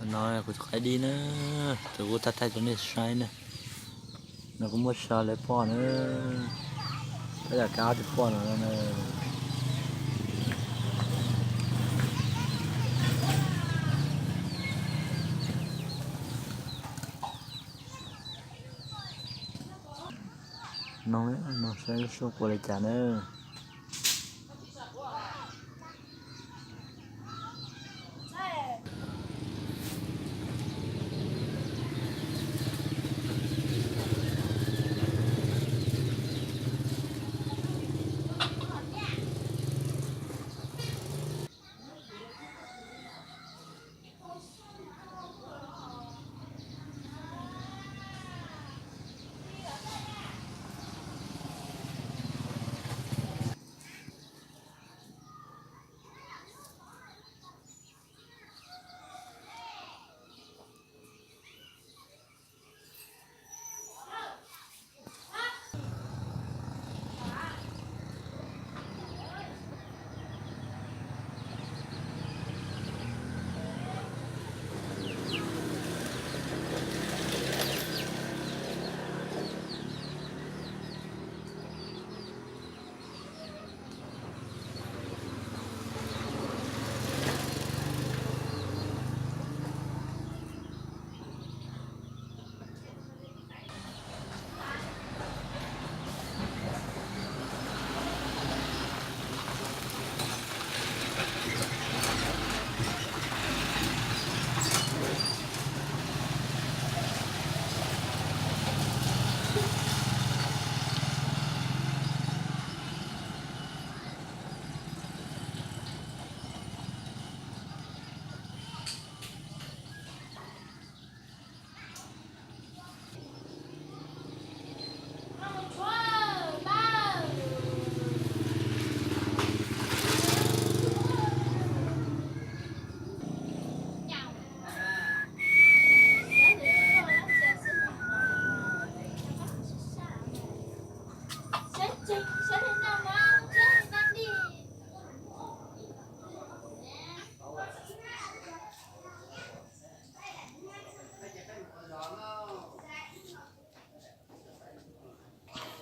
No kuv cov qaib dib na, ces kuv thaij thaij rau nej saib na. No kuv muab tso lawv poj na, tab yam kab tus poj no na. No, no saib lub suab qua li cas na.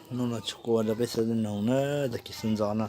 Hnub no tsis qua rau peb xav noog na, tag kis sawv ntxov no.